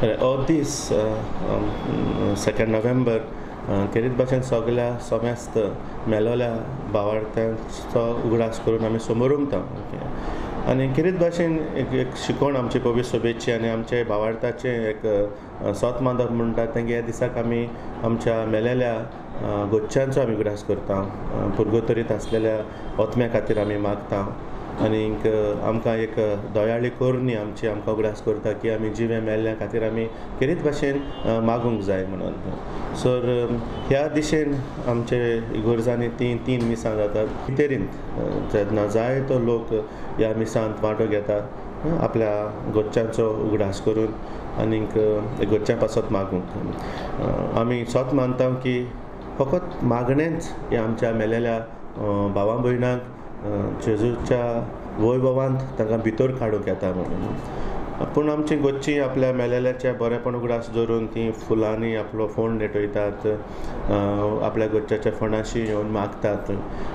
हो दीस 2 नोव्हेंबर खेरीत भाशेन सगल्या समेस्त मेलोल्या भावार्थ्यांचो उगडास करून आमी समोरुमता. आनी खेरीत भाशेन एक शिकवण आमची पवित्र सभेची आनी आमचे भावार्थाचें एक सोत मानप म्हणटात तेंगे ह्या दिसाक आमी आमच्या मेलेल्या गोच्यांचो आमी उगडास करता, पुर्गोतरीत आसलेल्या ओत्म्या खातीर आमी मागता आनीक आमकां एक दयाळी करणी आमची आमकां उगडास करता की आमी जिवे मेल्ल्या खातीर आमी खेरीत भाशेन मागूंक जाय म्हणून. सर ह्या दिशेन आमचे इगोर्जांनी तीन मिसां जातात. तेरींत जेन्ना जाय तो लोक ह्या मिसांत वांटो घेता आपल्या गोच्यांचो उगडास करून आनीक गोच्च्यां पासत मागूंक. आमी सोत मानता की फकत मागणेंच हें आमच्या मेलेल्या भावा भयणांक जेजूच्या वैभवांत तांकां भितर काडूंक येता म्हणून. पूण आमची गोच्ची आपल्या मेलेल्याच्या बरेपण उगडास दवरून ती फुलांनी आपलो फोंड नेटयतात, आपल्या गोच्च्याच्या फोंडाशी येवन मागतात.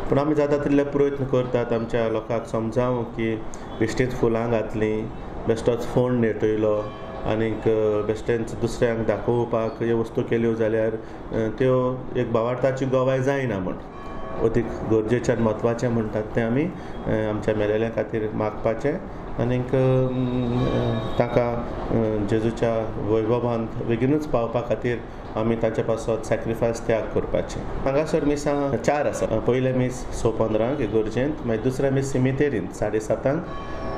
पूण आमी जाता तितले प्रयत्न करतात आमच्या लोकांक समजावंक की बेश्टीच फुलां घातलीं, बेश्टोच फोंड नेटयलो आनीक बेश्टेंच दुसऱ्यांक दाखोवपाक ह्यो वस्तू केल्यो जाल्यार त्यो एक भावार्थाची गवाय जायना म्हण. अदीक गरजेचें आनी म्हत्वाचें म्हणटात तें आमी आमच्या मेलेल्या खातीर मागपाचें आनीक तांकां जेजूच्या वैभवांत बेगीनूच पावपा खातीर आमी तांचे पासत सॅक्रिफायस त्याग करपाचें. हांगासर मिसां 4 आसा. पयलें मीस 6:15 इगोर्जेंत, मागीर दुसरें मीस सिमितेरींत 7:30,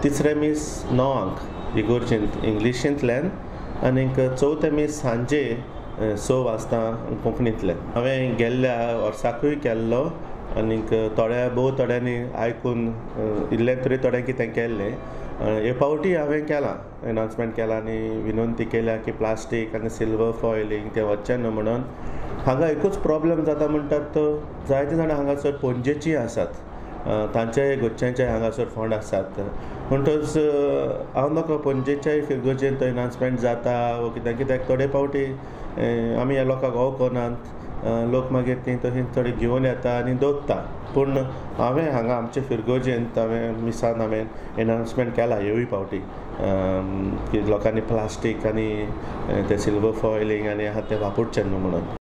तिसरें मीस 9 इगोर्जेंत इंग्लिशींतल्यान आनीक चवथें मीस सांजे 6 वाजता कोंकणींतल्यान. हांवें गेल्ल्या वर्साकूय केल्लो आनीक थोड्या भोव थोड्यांनी आयकून इल्लें तरी थोडें कितें केल्लें. हे फावटी हांवें केलां, एनावन्समेंट केलां आनी विनंती केल्या की प्लास्टीक आनी सिल्वर फॉयलींग तें वचचें न्हू म्हणून. हांगा एकूच प्रोब्लम जाता म्हणटात तो जायते जाणां हांगासर पणजेचीं आसात, तांच्याय गोच्यांचे हांगासर फोंड आसात. म्हणटच हांव नकळो पणजेच्याय फिरगर्जेन तो एनावन्समेंट जाता वो कित्याक कित्याक थोडे फावटी आमी ह्या लोकांक वळखनात, लोक मागीर ती तशी थोडी घेवन येता आनी दवरता. पूण हांवें हांगा आमचे फिरगर्जेंत हांवें मिसान हांवें एनावन्समेंट केला ह्यूय फावटी की लोकांनी प्लास्टीक आनी ते सिल्वर फॉयलींग आनी आहा तें वापरचें न्हू म्हणून.